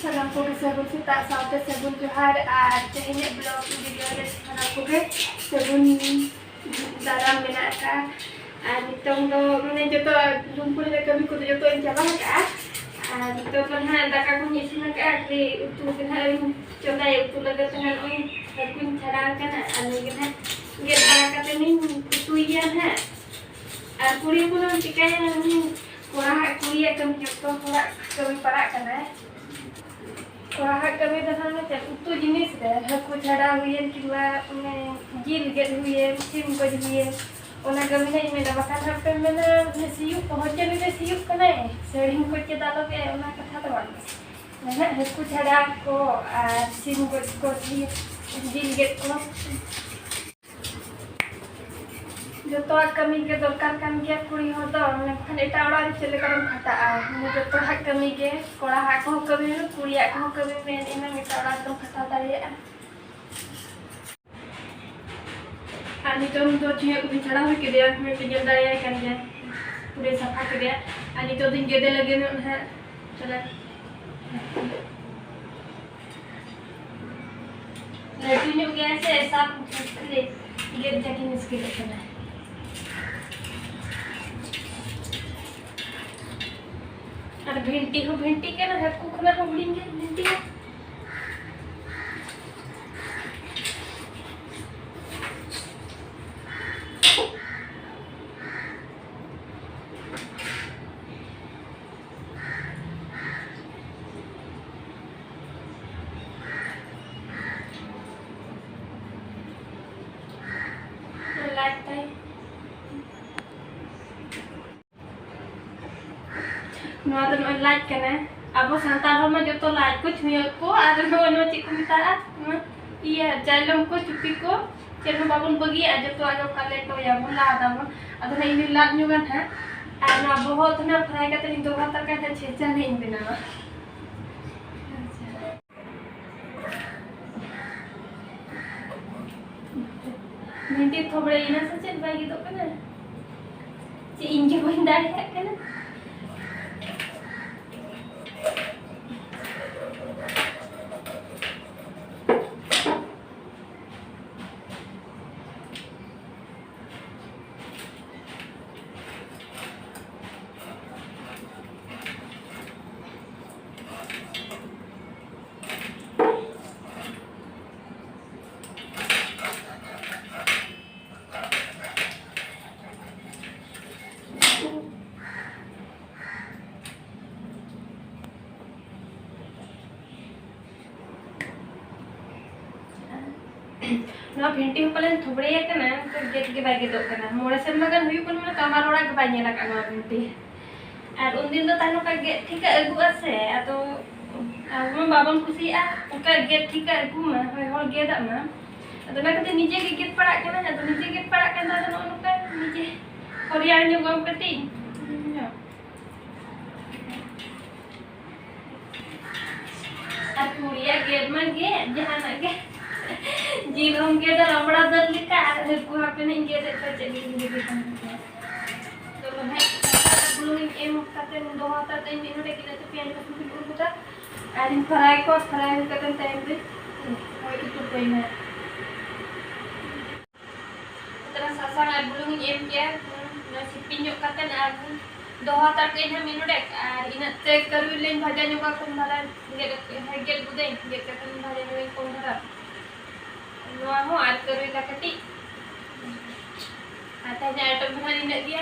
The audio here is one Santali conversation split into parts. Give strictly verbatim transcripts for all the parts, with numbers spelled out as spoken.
ᱥᱟᱱᱟᱢ ᱠᱚᱜᱮ ᱥᱟᱹᱜᱩᱱ ᱥᱮᱛᱟᱜ ᱥᱟᱶᱛᱮ ᱥᱟᱹᱜᱩᱱ ᱡᱚᱦᱟᱨ᱾ ᱟᱨ ᱛᱮᱦᱮᱧᱟᱜ vlog video ᱨᱮ ᱥᱟᱱᱟᱢ ᱠᱚᱜᱮ ᱥᱟᱹᱜᱩᱱ ᱫᱟᱨᱟᱢ ᱢᱮᱱᱟᱜ ᱟᱠᱟᱫᱼᱟ᱾ ᱟᱨ ᱱᱤᱛᱚᱝ ᱫᱚ ᱢᱟᱱᱮ ᱡᱚᱛᱚ ᱞᱩᱢᱯᱩᱨ ᱨᱮ ᱠᱟᱹᱢᱤ ᱠᱚᱫᱚ ᱡᱚᱛᱚᱧ ᱪᱟᱵᱟ ᱟᱠᱟᱫᱼᱟ᱾ ᱟᱨ ᱱᱤᱛᱚᱝ ᱫᱚ ᱱᱟᱦᱟᱜ ᱫᱟᱠᱟ ᱠᱚᱧ ᱤᱥᱤᱱ ᱟᱠᱟᱫᱼᱟ, ᱠᱷᱟᱹᱞᱤ ᱩᱛᱩ ᱜᱮ ᱱᱟᱦᱟᱜ ᱤᱧ ᱪᱚᱸᱫᱟᱭᱟ᱾ ᱩᱛᱩ ᱞᱟᱹᱜᱤᱫ ᱛᱮ ᱱᱟᱦᱟᱜ ᱱᱚᱜᱼᱚᱭ ᱦᱟᱹᱠᱩᱧ ᱪᱷᱟᱲᱟᱣ ᱟᱠᱟᱱᱟ, ᱟᱨ ᱱᱩᱭ ᱜᱮ ᱱᱟᱦᱟᱜ ᱜᱮᱫ ᱵᱟᱲᱟ ᱠᱟᱛᱮ ᱤᱧ ᱩᱛᱩᱭᱮᱭᱟ ᱱᱟᱦᱟᱜ᱾ ᱟᱨ ᱠᱩᱲᱤ ᱦᱚᱯᱚᱱ ᱫᱚᱢ ᱪᱤᱠᱟᱹᱭᱟ, ᱩᱱᱤ ᱠᱚᱲᱟ ᱦᱟᱜ ᱠᱩᱲᱤᱭᱟᱜ ᱠᱟᱹᱢᱤ ᱡᱚᱛᱚ ᱦᱚᱲᱟᱜ ᱠᱟᱹᱢᱤ ᱯᱟᱲᱟᱜ ᱠᱟᱱᱟ᱾ ᱠᱚᱲᱟ ᱦᱟᱜ ᱠᱟᱹᱢᱤ ᱫᱚ ᱱᱟᱦᱟᱜ ᱪᱮᱫ ᱩᱛᱩ ᱡᱤᱱᱤᱥ ᱨᱮ, ᱦᱟᱹᱠᱩ ᱪᱷᱟᱰᱟᱣ ᱦᱩᱭᱮᱱ ᱠᱤᱝᱵᱟ ᱚᱱᱮ ᱡᱤᱞ ᱜᱮᱫ ᱦᱩᱭᱮᱱ, ᱥᱤᱢ ᱜᱚᱡ ᱦᱩᱭᱮᱱ, ᱚᱱᱟ ᱠᱟᱹᱢᱤ ᱱᱟᱦᱟᱜ ᱤᱧ ᱢᱮᱱᱟ᱾ ᱵᱟᱠᱷᱟᱱ ᱦᱟᱜ ᱯᱮ ᱢᱮᱱᱟ ᱩᱱᱤ ᱥᱤᱭᱳᱜ ᱠᱚᱦᱚᱸ ᱪᱮᱫ ᱩᱱᱤ ᱥᱤᱭᱳᱜ ᱠᱟᱱᱟᱭ, ᱥᱟᱹᱲᱤᱢ ᱠᱚ ᱪᱮᱫ ᱟᱞᱚ ᱜᱮ, ᱚᱱᱟ ᱠᱟᱛᱷᱟ ᱫᱚ ᱵᱟᱝ᱾ ᱱᱟᱦᱟᱜ ᱦᱟᱹᱠᱩ ᱪᱷᱟᱰᱟᱣ ᱠᱚ ᱟᱨ ᱥᱤᱢ ᱜᱚᱡ ᱠᱚ, ᱡᱤᱞ, ᱡᱤᱞ ᱜᱮᱫ ᱠᱚ, ᱡᱚᱛᱚᱣᱟᱜ ᱠᱟᱹᱢᱤ ᱜᱮ ᱫᱚᱨᱠᱟᱨ ᱠᱟᱱ ᱜᱮᱭᱟ ᱠᱩᱲᱤ ᱦᱚᱲ ᱫᱚ, ᱢᱮᱱᱠᱷᱟᱱ ᱮᱴᱟᱜ ᱚᱲᱟᱜ ᱨᱮ ᱪᱮᱫ ᱞᱮᱠᱟ ᱨᱮᱢ ᱠᱷᱟᱴᱟᱜᱼᱟ? ᱢᱟᱱᱮ ᱡᱚᱛᱚᱣᱟᱜ ᱠᱟᱹᱢᱤ ᱜᱮ, ᱠᱚᱲᱟ ᱦᱟᱜ ᱠᱚᱦᱚᱸ ᱠᱟᱹᱢᱤ ᱢᱮ, ᱠᱩᱲᱤᱭᱟᱜ ᱠᱚᱦᱚᱸ ᱠᱟᱹᱢᱤ ᱢᱮ, ᱮᱱᱟᱝ ᱮᱴᱟᱜ ᱚᱲᱟᱜ ᱨᱮᱫᱚᱢ ᱠᱷᱟᱴᱟᱣ ᱫᱟᱲᱮᱭᱟᱜᱼᱟ᱾ ᱟᱨ ᱱᱤᱛᱚᱝ ᱫᱚ ᱪᱩᱭᱟᱹᱜ ᱠᱚᱵᱤᱱ ᱪᱷᱟᱲᱟᱣ ᱦᱩᱭ ᱠᱮᱫᱮᱭᱟ, ᱢᱮᱱᱛᱮ ᱧᱮᱞ ᱫᱟᱲᱮᱭᱟᱭ ᱠᱟᱱ ᱜᱮᱭᱟ, ᱯᱩᱨᱟᱹ ᱥᱟᱯᱷᱟ ᱠᱮᱫᱮᱭᱟ᱾ ᱟᱨ ᱱᱤᱛᱚᱜ ᱫᱚᱧ ᱜᱮᱫᱮ ᱞᱟᱹᱜᱤᱫ ᱱᱟᱦᱟᱜ᱾ ᱪᱟᱞᱟᱜ᱾ ᱞᱟᱹᱴᱩ ᱧᱚᱜ ᱜᱮᱭᱟᱭ ᱥᱮ, ᱥᱟᱵ ᱢᱩᱥᱠᱤᱞ, ᱜᱮᱫ ᱡᱟᱹᱠᱤ ᱢᱩᱥᱠᱤᱞᱚᱜ ᱠᱟᱱᱟ᱾ ᱟᱨ ᱵᱷᱤᱱᱴᱤ ᱦᱚᱸ ᱵᱷᱤᱱᱴᱤ ᱠᱟᱱᱟ, ᱦᱟᱹᱠᱩ ᱠᱷᱚᱱᱟᱜ ᱦᱚᱸ ᱦᱩᱰᱤᱧ ᱜᱮ ᱵᱷᱤᱱᱴᱤ᱾ ᱞᱟᱡ ᱛᱟᱭ᱾ ᱱᱚᱣᱟ ᱫᱚ ᱱᱚᱜᱼᱚᱭ ᱞᱟᱡ ᱠᱟᱱᱟ᱾ ᱟᱵᱚ ᱥᱟᱱᱛᱟᱲ ᱦᱚᱲ ᱢᱟ ᱡᱚᱛᱚ ᱞᱟᱡ ᱠᱚ, ᱪᱷᱩᱭᱟᱹ ᱠᱚ, ᱟᱨ ᱱᱚᱣᱟ, ᱱᱚᱣᱟ ᱪᱮᱫ ᱠᱚ ᱢᱮᱛᱟᱜᱼᱟ? ᱱᱚᱣᱟ ᱤᱭᱟᱹ, ᱪᱟᱭᱞᱚᱢ ᱠᱚ, ᱪᱩᱯᱤ ᱠᱚ, ᱪᱮᱫ ᱦᱚᱸ ᱵᱟᱵᱚᱱ ᱵᱟᱹᱜᱤᱭᱟᱜᱼᱟ, ᱡᱚᱛᱚᱣᱟᱜ ᱜᱮ ᱚᱱᱠᱟ ᱞᱮᱴᱚᱭᱟᱵᱚᱱ, ᱞᱟᱫᱟᱵᱚᱱ᱾ ᱟᱫᱚ ᱱᱟᱜ ᱤᱧ ᱫᱚᱧ ᱞᱟᱫ ᱧᱚᱜᱟ ᱱᱟᱦᱟᱜ᱾ ᱟᱨ ᱱᱚᱣᱟ ᱵᱚᱦᱚᱜ ᱫᱚ ᱱᱟᱜ fry ᱠᱟᱛᱮ ᱤᱧ ᱫᱚᱦᱚ ᱦᱟᱛᱟᱲ ᱠᱟᱜᱼᱟ, ᱪᱷᱮᱪᱟ ᱱᱟᱜ ᱤᱧ ᱵᱮᱱᱟᱣᱟ᱾ ᱵᱷᱤᱱᱰᱤ ᱛᱷᱚᱵᱲᱮᱭᱮᱱᱟ ᱥᱮ ᱪᱮᱫ? ᱵᱟᱭ ᱜᱮᱫᱚᱜ ᱠᱟᱱᱟ᱾ ᱪᱮᱫ ᱤᱧ ᱜᱮ ᱵᱟᱹᱧ ᱫᱟᱲᱮᱭᱟᱜ ᱠᱟᱱᱟ᱾ ᱱᱚᱣᱟ ᱵᱷᱤᱱᱴᱤ ᱦᱚᱸ ᱯᱟᱞᱮᱱ ᱛᱷᱩᱵᱲᱟᱹᱭ ᱟᱠᱟᱱᱟ, ᱛᱚ ᱜᱮᱫ ᱜᱮ ᱵᱟᱭ ᱜᱮᱫᱚᱜ ᱠᱟᱱᱟ᱾ ᱢᱚᱬᱮ ᱥᱮᱨᱢᱟ ᱜᱟᱱ ᱦᱩᱭᱩᱜ ᱠᱟᱱᱟ, ᱢᱟᱱᱮ ᱠᱟᱢᱟᱨ ᱚᱲᱟᱜ ᱜᱮ ᱵᱟᱭ ᱧᱮᱞ ᱟᱠᱟᱫ ᱱᱚᱣᱟ ᱵᱷᱤᱱᱴᱤ᱾ ᱟᱨ ᱩᱱᱫᱤᱱ ᱫᱚ ᱛᱟᱦᱮᱸ ᱱᱚᱝᱠᱟ ᱜᱮᱫ ᱴᱷᱤᱠᱟᱹ ᱟᱹᱜᱩᱜᱼᱟ ᱥᱮ, ᱟᱫᱚ ᱟᱵᱚ ᱢᱟ ᱵᱟᱵᱚᱱ ᱠᱩᱥᱤᱭᱟᱜᱼᱟ ᱚᱱᱠᱟ ᱜᱮᱫ ᱴᱷᱤᱠᱟᱹ ᱟᱹᱜᱩ ᱢᱟ, ᱦᱚᱲ ᱜᱮᱫᱟᱜ ᱢᱟ᱾ ᱟᱫᱚ ᱚᱱᱟ ᱠᱷᱟᱹᱛᱤᱨ ᱱᱤᱡᱮ ᱜᱮ ᱜᱮᱫ ᱯᱟᱲᱟᱜ ᱠᱟᱱᱟ᱾ ᱟᱫᱚ ᱱᱤᱡᱮ ᱜᱮᱫ ᱯᱟᱲᱟᱜ ᱠᱟᱱᱟ, ᱟᱫᱚ ᱱᱚᱜᱼᱚ ᱱᱚᱝᱠᱟ ᱱᱤᱡᱮ ᱦᱚᱨᱭᱟᱲ ᱧᱚᱜᱚᱜ ᱟᱢ ᱠᱟᱹᱴᱤᱡ᱾ ᱟᱨ ᱠᱩᱲᱤᱭᱟᱜ ᱜᱮᱫ ᱢᱟ ᱜᱮᱫ, ᱡᱟᱦᱟᱱᱟᱜ ᱜᱮ᱾ ᱡᱤᱞ ᱦᱚᱸᱢ ᱜᱮᱫᱟ ᱨᱟᱢᱲᱟ ᱫᱟᱹᱞ ᱞᱮᱠᱟ, ᱟᱨ ᱦᱟᱹᱠᱩ ᱦᱟᱯᱮᱱᱟᱜ ᱤᱧ ᱜᱮᱫ ᱮᱫ ᱠᱚᱣᱟ, ᱪᱮᱫ ᱞᱮᱠᱟ ᱜᱮᱫ ᱮᱫ ᱠᱚᱣᱟ᱾ ᱛᱚ ᱱᱟᱦᱟᱜ ᱵᱩᱞᱩᱝ ᱤᱧ ᱮᱢ ᱠᱟᱛᱮ ᱫᱚᱦᱚ ᱦᱟᱛᱟᱲ ᱛᱮ ᱤᱧ ᱢᱤᱫ ᱜᱷᱟᱹᱲᱤᱡ ᱜᱮ ᱯᱮᱸᱭᱟᱡᱽ ᱨᱟᱹᱥᱩᱱ ᱠᱚᱧ ᱩᱰᱩᱠ ᱠᱟᱫᱟ᱾ ᱟᱨᱤᱧ ᱯᱷᱨᱟᱭ ᱠᱚᱣᱟ, ᱯᱷᱨᱟᱭ ᱦᱩᱭ ᱠᱟᱛᱮ ᱛᱟᱭᱚᱢ ᱨᱮ ᱦᱳᱭ ᱩᱛᱩ ᱠᱚᱧ ᱦᱟᱸᱜ᱾ ᱛᱷᱚᱲᱟ ᱥᱟᱥᱟᱝ ᱟᱨ ᱵᱩᱞᱩᱝ ᱤᱧ ᱮᱢ ᱠᱮᱜᱼᱟ᱾ ᱱᱚᱣᱟ ᱥᱤᱯᱤ ᱧᱚᱜ ᱠᱟᱛᱮ ᱟᱨ ᱫᱚᱦᱚ ᱦᱟᱛᱟᱲ ᱠᱟᱜ ᱟᱹᱧ ᱦᱟᱸᱜ ᱢᱤᱫ ᱰᱚᱸᱰᱮᱠ᱾ ᱟᱨ ᱤᱱᱟᱹᱜ ᱛᱮ ᱠᱟᱹᱨᱩᱞ ᱞᱮᱧ ᱵᱷᱟᱡᱟ ᱧᱚᱜᱟ ᱠᱚᱢ ᱫᱷᱟᱨᱟ, ᱜᱮᱫ, ᱜᱮᱫ ᱜᱚᱫᱟᱹᱧ, ᱜᱮᱫ ᱠᱟᱛᱮ ᱵᱷᱟᱡᱟ ᱧᱚᱜᱟᱹᱧ ᱠᱚᱢ ᱫᱷᱟᱨᱟ᱾ ᱱᱚᱣᱟ ᱦᱚᱸ ᱟᱨ ᱠᱟᱹᱨᱩᱞ ᱠᱟᱹᱴᱤᱡ᱾ ᱟᱨ ᱛᱮᱦᱮᱧᱟᱜ item ᱫᱚ ᱦᱟᱸᱜ ᱱᱤᱱᱟᱹᱜ ᱜᱮ᱾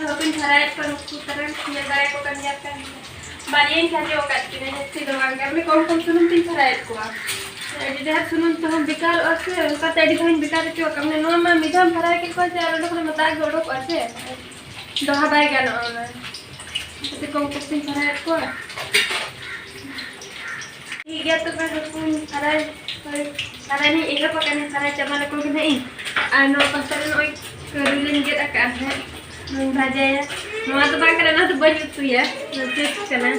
ᱦᱟᱹᱠᱩᱧ ᱯᱷᱨᱟᱭᱮᱫ ᱠᱚᱣᱟ, ᱱᱩᱠᱩ ᱛᱟᱨᱟᱝ ᱧᱮᱞ ᱫᱟᱲᱮᱭᱟᱠᱚ ᱠᱟᱱ ᱜᱮᱭᱟ ᱯᱮ᱾ ᱵᱟᱨᱭᱟᱧ ᱠᱷᱟᱸᱡᱚ ᱟᱠᱟᱫ ᱠᱤᱱᱟ, ᱡᱟᱹᱥᱛᱤ ᱫᱚ ᱵᱟᱝ, ᱢᱟᱱᱮ ᱠᱚᱢ ᱠᱚᱢ ᱥᱩᱱᱩᱢ ᱛᱤᱧ ᱯᱷᱨᱟᱭᱮᱫ ᱠᱚᱣᱟ᱾ ᱟᱹᱰᱤ ᱰᱷᱮᱨ ᱥᱩᱱᱩᱢ ᱛᱮᱦᱚᱸ ᱵᱮᱠᱟᱨᱚᱜᱼᱟ ᱥᱮ, ᱚᱱᱠᱟᱛᱮ ᱟᱹᱰᱤ ᱫᱷᱟᱣᱤᱧ ᱵᱮᱠᱟᱨ ᱦᱚᱪᱚ ᱟᱠᱟᱫ᱾ ᱢᱟᱱᱮ ᱱᱚᱣᱟ ᱢᱟ ᱢᱤᱫ ᱫᱷᱟᱣ ᱯᱷᱨᱟᱭ ᱠᱮᱫ ᱠᱚᱣᱟ ᱥᱮ, ᱟᱨ ᱚᱸᱰᱮ ᱠᱷᱚᱱᱟᱜ ᱢᱟ ᱫᱟᱜ ᱜᱮ ᱚᱰᱚᱠᱚᱜᱼᱟ ᱥᱮ, ᱫᱚᱦᱲᱟ ᱵᱟᱭ ᱜᱟᱱᱚᱜᱼᱟ ᱚᱱᱟ᱾ ᱟᱹᱰᱤ ᱠᱚᱢ ᱠᱚᱢ ᱛᱤᱧ ᱯᱷᱨᱟᱭᱮᱫ ᱠᱚᱣᱟ᱾ ᱴᱷᱤᱠ ᱜᱮᱭᱟ, ᱛᱚᱵᱮ ᱦᱟᱹᱠᱩᱧ ᱯᱷᱨᱟᱭ, ᱯᱷᱨᱟᱭ ᱤᱧ ᱮᱦᱚᱵ ᱟᱠᱟᱱᱟ, ᱯᱷᱨᱟᱭ ᱪᱟᱵᱟ ᱞᱮᱠᱚ ᱜᱮ ᱱᱟᱦᱟᱜ ᱤᱧ᱾ ᱟᱨ ᱱᱚᱣᱟ ᱯᱟᱥᱮ ᱨᱮ ᱱᱚᱜᱼᱚᱭ ᱠᱟᱹᱨᱤ ᱞᱤᱧ ᱜᱮᱫ ᱟᱠᱟᱫᱼᱟ ᱱᱟᱦᱟᱜ, ᱱᱚᱣᱟᱧ ᱵᱷᱟᱡᱟᱭᱟ᱾ ᱱᱚᱣᱟ ᱫᱚ ᱵᱟᱝ ᱠᱟᱱᱟ, ᱱᱚᱣᱟ ᱫᱚ ᱵᱟᱹᱧ ᱩᱛᱩᱭᱟ, ᱱᱚᱣᱟ ᱡᱟᱹᱥᱛᱤ ᱠᱟᱱᱟ᱾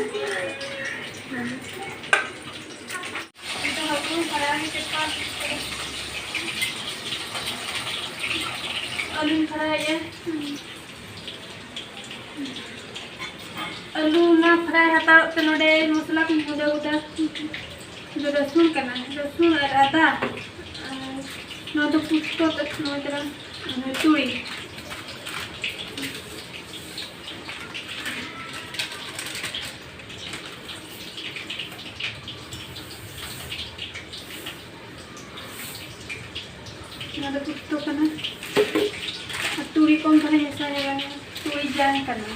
ᱱᱤᱛᱚᱜ ᱦᱟᱹᱠᱩᱧ ᱯᱷᱨᱟᱭ ᱠᱮᱫ ᱠᱚᱣᱟ᱾ ᱟᱹᱞᱩᱧ ᱯᱷᱨᱟᱭᱮᱫᱼᱟ᱾ ᱟᱹᱞᱩ ᱚᱱᱟ ᱯᱷᱨᱟᱭ ᱦᱟᱛᱟᱲᱚᱜ ᱛᱮ ᱱᱚᱰᱮ ᱢᱚᱥᱞᱟ ᱠᱚᱧ ᱜᱩᱸᱰᱟᱹᱣ ᱠᱮᱫᱟ᱾ ᱫᱚ ᱨᱟᱹᱥᱩᱱ ᱠᱟᱱᱟ, ᱨᱟᱹᱥᱩᱱ ᱟᱨ ᱟᱫᱟ, ᱟᱨ ᱱᱚᱣᱟ ᱫᱚ ᱯᱩᱥᱛᱟᱹ ᱠᱟᱱᱟ, ᱱᱚᱣᱟ ᱫᱚ ᱛᱩᱲᱤ᱾ ᱱᱚᱣᱟ ᱫᱚ ᱯᱩᱥᱛᱟᱹ ᱠᱟᱱᱟ᱾ ᱟᱨ ᱛᱩᱲᱤ ᱠᱚᱢ ᱛᱟᱦᱮᱸ ᱢᱮᱥᱟ ᱧᱚᱜᱟ, ᱛᱩᱲᱤ ᱡᱟᱝ ᱠᱟᱱᱟ᱾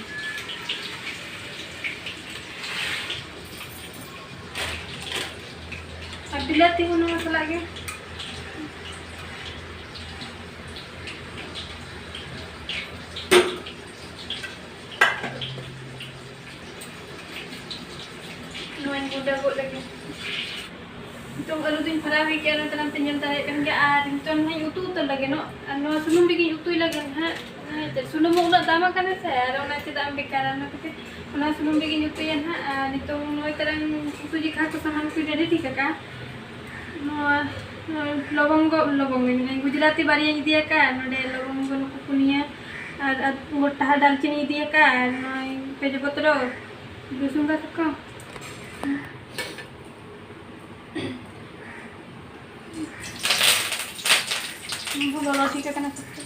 ᱟᱨ ᱵᱤᱞᱟᱹᱛᱤ ᱦᱚᱸ ᱱᱚᱣᱟ ᱥᱟᱞᱟᱜ ᱜᱮ᱾ ᱱᱚᱣᱟᱧ ᱜᱩᱸᱰᱟᱹ ᱜᱚᱫ ᱞᱮᱜᱮ᱾ ᱱᱤᱛᱚᱝ ᱟᱹᱞᱩ ᱫᱚᱧ ᱵᱷᱚᱨᱟᱣ ᱦᱩᱭ ᱠᱮᱜᱼᱟ, ᱱᱚᱛᱮ ᱱᱟᱛᱮ ᱧᱮᱞ ᱫᱟᱲᱮᱭᱟᱜ ᱠᱟᱱ ᱜᱮᱭᱟ᱾ ᱟᱨ ᱱᱤᱛᱚᱝ ᱱᱚᱣᱟᱧ ᱩᱛᱩ ᱩᱛᱟᱹᱨ ᱞᱟᱹᱜᱤᱫ ᱱᱚᱜ, ᱟᱨ ᱱᱚᱣᱟ ᱥᱩᱱᱩᱢ ᱨᱮᱜᱮᱧ ᱩᱛᱩᱭ ᱞᱟᱹᱜᱤᱫ ᱦᱟᱸᱜ᱾ ᱦᱮᱸ ᱪᱮ, ᱥᱩᱱᱩᱢ ᱩᱱᱟᱹᱜ ᱫᱟᱢ ᱟᱠᱟᱱᱟ ᱥᱮ, ᱟᱨ ᱚᱱᱟ ᱪᱮᱫᱟᱜ ᱮᱢ ᱵᱮᱠᱟᱨᱟ? ᱚᱱᱟ ᱠᱷᱟᱹᱛᱤᱨ ᱚᱱᱟ ᱥᱩᱱᱩᱢ ᱨᱮᱜᱮᱧ ᱩᱛᱩᱭᱟ ᱦᱟᱸᱜ᱾ ᱟᱨ ᱱᱤᱛᱚᱝ ᱱᱚᱜᱼᱚᱭ ᱛᱟᱨᱟᱝ ᱩᱛᱩ ᱡᱚᱠᱷᱟ ᱠᱚ ᱥᱟᱢᱟᱱ ᱠᱚ ᱨᱮᱰᱤ ᱴᱷᱤᱠ ᱟᱠᱟᱜᱼᱟ᱾ ᱱᱚᱣᱟ, ᱱᱚᱣᱟ ᱞᱚᱵᱚᱝᱜᱚ, ᱞᱚᱵᱚᱝᱜᱚᱧ ᱢᱮᱱᱟ, ᱜᱩᱡᱽᱨᱟᱛᱤ ᱵᱟᱨᱭᱟᱧ ᱤᱫᱤ ᱟᱠᱟᱫᱼᱟ᱾ ᱱᱚᱰᱮ ᱞᱚᱵᱚᱝᱜᱚ ᱱᱩᱠᱩ ᱯᱩᱱᱭᱟᱹ, ᱟᱨ, ᱟᱨ ᱜᱚᱴᱟ ᱰᱟᱞᱪᱤᱱᱤᱧ ᱤᱫᱤ ᱟᱠᱟᱫᱼᱟ, ᱟᱨ ᱱᱚᱜᱼᱚᱭ ᱛᱮᱡᱽ ᱯᱚᱛᱨᱚ, ᱨᱚᱥᱩᱱ ᱵᱟᱫ ᱠᱚ᱾ ᱱᱩᱠᱩ ᱞᱚᱞᱚ ᱴᱷᱤᱠ ᱟᱠᱟᱱᱟ ᱥᱚᱠᱛᱚ᱾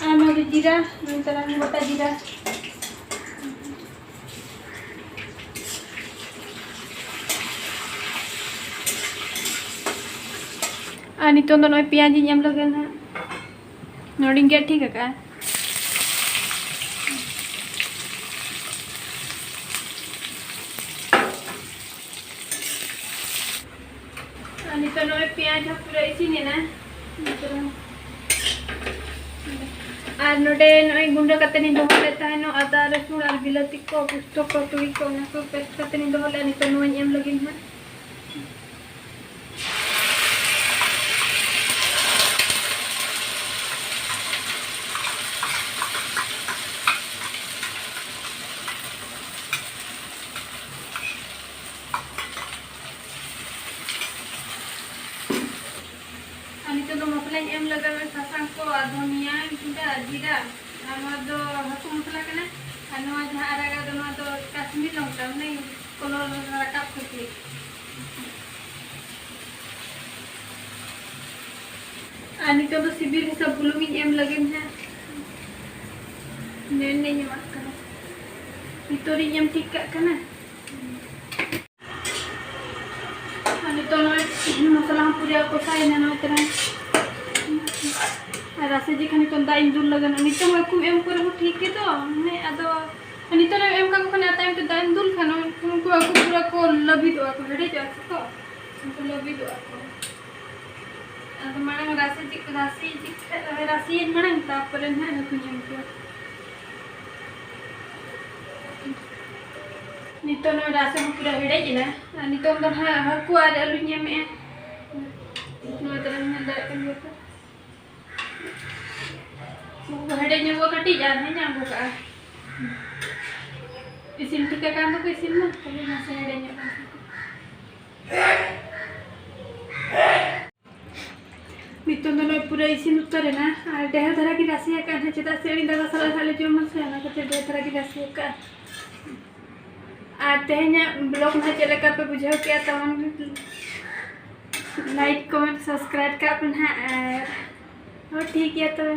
ᱟᱨ ᱱᱚᱰᱮ ᱡᱤᱨᱟ, ᱱᱚᱰᱮ ᱛᱟᱞᱟᱝ ᱜᱚᱴᱟ ᱡᱤᱨᱟ᱾ ᱟᱨ ᱱᱤᱛᱚᱝ ᱫᱚ ᱱᱚᱜᱼᱚᱭ ᱯᱮᱸᱭᱟᱡᱽ ᱤᱧ ᱮᱢ ᱞᱮᱜᱮ ᱱᱟᱦᱟᱜ᱾ ᱱᱚᱰᱮᱧ ᱜᱮᱫ ᱴᱷᱤᱠ ᱟᱠᱟᱜᱼᱟ᱾ ᱟᱨ ᱱᱤᱛᱚᱜ ᱱᱚᱜᱼᱚᱭ ᱯᱮᱸᱭᱟᱡᱽ ᱦᱚᱸ ᱯᱩᱨᱟᱹ ᱤᱥᱤᱱ ᱮᱱᱟ᱾ ᱟᱨ ᱱᱚᱰᱮ ᱱᱚᱜᱼᱚᱭ ᱜᱩᱸᱰᱟᱹ ᱠᱟᱛᱮ ᱞᱤᱧ ᱫᱚᱦᱚ ᱞᱮᱫ ᱛᱟᱦᱮᱱᱟ ᱟᱫᱟ, ᱨᱟᱹᱥᱩᱱ ᱟᱨ ᱵᱤᱞᱟᱹᱛᱤ ᱠᱚ, ᱯᱩᱥᱛᱩ ᱠᱚ, ᱛᱩᱲᱤ ᱠᱚ, ᱚᱱᱟ ᱠᱚ ᱯᱮᱥᱴ ᱠᱟᱛᱮ ᱞᱤᱧ ᱫᱚᱦᱚ ᱞᱮᱫᱼᱟ᱾ ᱱᱤᱛᱚᱜ ᱱᱚᱣᱟᱧ ᱮᱢ ᱞᱟᱹᱜᱤᱫ ᱦᱟᱸᱜ᱾ ᱟᱨ ᱱᱤᱛᱚᱜ ᱫᱚ ᱢᱚᱥᱞᱟᱧ ᱮᱢ ᱞᱟᱜᱟᱣᱟ, ᱥᱟᱥᱟᱝ ᱠᱚ ᱟᱨ ᱫᱷᱚᱱᱤᱭᱟ ᱜᱩᱸᱰᱟᱹ ᱟᱨ ᱡᱤᱨᱟ᱾ ᱟᱨ ᱱᱚᱣᱟ ᱫᱚ ᱦᱟᱹᱠᱩ ᱢᱚᱥᱞᱟ ᱠᱟᱱᱟ᱾ ᱟᱨ ᱱᱚᱣᱟ ᱡᱟᱦᱟᱸ ᱟᱨᱟᱜᱟᱜ ᱫᱚ, ᱱᱚᱣᱟ ᱫᱚ ᱠᱟᱥᱢᱤᱨ ᱞᱚᱝᱠᱟ, ᱢᱟᱱᱮ ᱠᱚᱞᱚᱨ ᱨᱟᱠᱟᱵ ᱠᱷᱟᱹᱛᱤᱨ᱾ ᱟᱨ ᱱᱤᱛᱚᱜ ᱫᱚ ᱥᱤᱵᱤᱞ ᱦᱤᱥᱟᱹᱵ ᱵᱩᱞᱩᱝ ᱤᱧ ᱮᱢ ᱞᱟᱹᱜᱤᱫ ᱦᱟᱸᱜ᱾ ᱱᱮᱱᱮᱧ ᱮᱢᱟᱜ ᱠᱟᱱᱟ, ᱱᱤᱛᱚᱜ ᱤᱧ ᱮᱢ ᱴᱷᱤᱠ ᱠᱟᱜ ᱠᱟᱱᱟ᱾ ᱟᱨ ᱱᱤᱛᱚᱜ ᱱᱚᱜᱼᱚᱭ ᱢᱚᱥᱞᱟ ᱦᱚᱸ ᱯᱩᱨᱟᱹ ᱠᱚᱥᱟᱭᱮᱱᱟ ᱱᱚᱜᱼᱚᱭ ᱛᱟᱨᱟ᱾ ᱨᱟᱥᱮ ᱡᱮᱠᱷᱟᱱ ᱱᱤᱛᱚᱝ ᱫᱟᱜ ᱤᱧ ᱫᱩᱞ ᱞᱟᱜᱟ ᱱᱟ᱾ ᱱᱤᱛᱚᱝ ᱦᱟᱹᱠᱩᱢ ᱮᱢ ᱠᱚ ᱨᱮᱦᱚᱸ ᱴᱷᱤᱠ ᱜᱮ ᱫᱚ, ᱢᱟᱱᱮ ᱟᱫᱚ ᱱᱤᱛᱚᱝ ᱮᱢ ᱠᱟᱠᱚ ᱠᱷᱟᱱ ᱟᱨ ᱛᱟᱭᱚᱢ ᱛᱮ ᱫᱟᱜ ᱮᱢ ᱫᱩᱞ ᱠᱷᱟᱱ ᱩᱱᱠᱩ ᱦᱟᱹᱠᱩ ᱯᱩᱨᱟᱹ ᱠᱚ ᱞᱟᱹᱵᱤᱫᱚᱜᱼᱟ ᱠᱚ, ᱦᱮᱰᱮᱡᱚᱜᱼᱟ ᱠᱚ ᱛᱚ, ᱩᱱᱠᱩ ᱞᱟᱹᱵᱤᱫᱚᱜᱼᱟ ᱠᱚ᱾ ᱟᱫᱚ ᱢᱟᱲᱟᱝ ᱨᱟᱥᱮ ᱪᱮᱫ ᱠᱚ ᱨᱟᱥᱮ ᱪᱮᱫ ᱠᱷᱟᱡ ᱨᱟᱥᱮᱭᱟᱹᱧ ᱢᱟᱲᱟᱝ, ᱛᱟᱨᱯᱚᱨᱮ ᱱᱟᱦᱟᱜ ᱦᱟᱹᱠᱩᱧ ᱮᱢ ᱠᱚᱣᱟ᱾ ᱱᱤᱛᱚᱜ ᱱᱚᱣᱟ ᱨᱟᱥᱮ ᱦᱚᱸ ᱯᱩᱨᱟᱹ ᱦᱮᱰᱮᱡ ᱮᱱᱟ᱾ ᱟᱨ ᱱᱤᱛᱚᱝ ᱫᱚ ᱱᱟᱦᱟᱜ ᱦᱟᱹᱠᱩ ᱟᱨ ᱟᱹᱞᱩᱧ ᱮᱢᱮᱜᱼᱟ᱾ ᱱᱚᱣᱟ ᱛᱟᱞᱟᱧ ᱧᱮᱞ ᱫᱟᱲᱮᱭᱟᱜ ᱠᱟᱱ ᱜᱮᱭᱟ ᱯᱮ᱾ ᱩᱱᱠᱩ ᱠᱚ ᱦᱮᱰᱮᱡ ᱧᱚᱜᱚᱜ ᱠᱟᱹᱴᱤᱡ ᱟᱨ ᱦᱚᱸᱧ ᱟᱬᱜᱚ ᱠᱟᱜᱼᱟ᱾ ᱤᱥᱤᱱ ᱴᱷᱤᱠ ᱟᱠᱟᱱ ᱫᱚᱠᱚ ᱤᱥᱤᱱ ᱢᱟ, ᱠᱷᱟᱹᱞᱤ ᱱᱟᱥᱮ ᱦᱮᱰᱮᱡ ᱧᱚᱜ ᱠᱟᱱ ᱛᱟᱠᱚ᱾ ᱱᱤᱛᱚᱝ ᱫᱚ ᱱᱚᱜᱼᱚᱭ ᱯᱩᱨᱟᱹ ᱤᱥᱤᱱ ᱩᱛᱟᱹᱨ ᱮᱱᱟ᱾ ᱟᱨ ᱰᱷᱮᱨ ᱫᱷᱟᱨᱟ ᱜᱮ ᱨᱟᱥᱮ ᱟᱠᱟᱫᱼᱟ ᱱᱟᱦᱟᱜ, ᱪᱮᱫᱟᱜ ᱥᱮ ᱟᱹᱞᱤᱧ ᱫᱟᱫᱟ ᱥᱟᱞᱟᱜ ᱱᱟᱦᱟᱜ ᱞᱮ ᱡᱚᱢᱟ ᱥᱮ, ᱚᱱᱟ ᱠᱷᱟᱹᱛᱤᱨ ᱰᱷᱮᱨ ᱫᱷᱟᱨᱟ ᱜᱮ ᱨᱟᱥᱮ ᱟᱠᱟᱫᱼᱟ᱾ ᱟᱨ ᱛᱮᱦᱮᱧᱟᱜ vlog ᱱᱟᱦᱟᱜ ᱪᱮᱫ ᱞᱮᱠᱟ ᱯᱮ ᱵᱩᱡᱷᱟᱹᱣ ᱠᱮᱜᱼᱟ, ᱛᱟᱵᱚᱱ like, comment, subscribe ᱠᱟᱜ ᱯᱮ ᱱᱟᱦᱟᱜ᱾ ᱟᱨ ᱦᱚᱸ ᱴᱷᱤᱠ ᱜᱮᱭᱟ ᱛᱚᱵᱮ᱾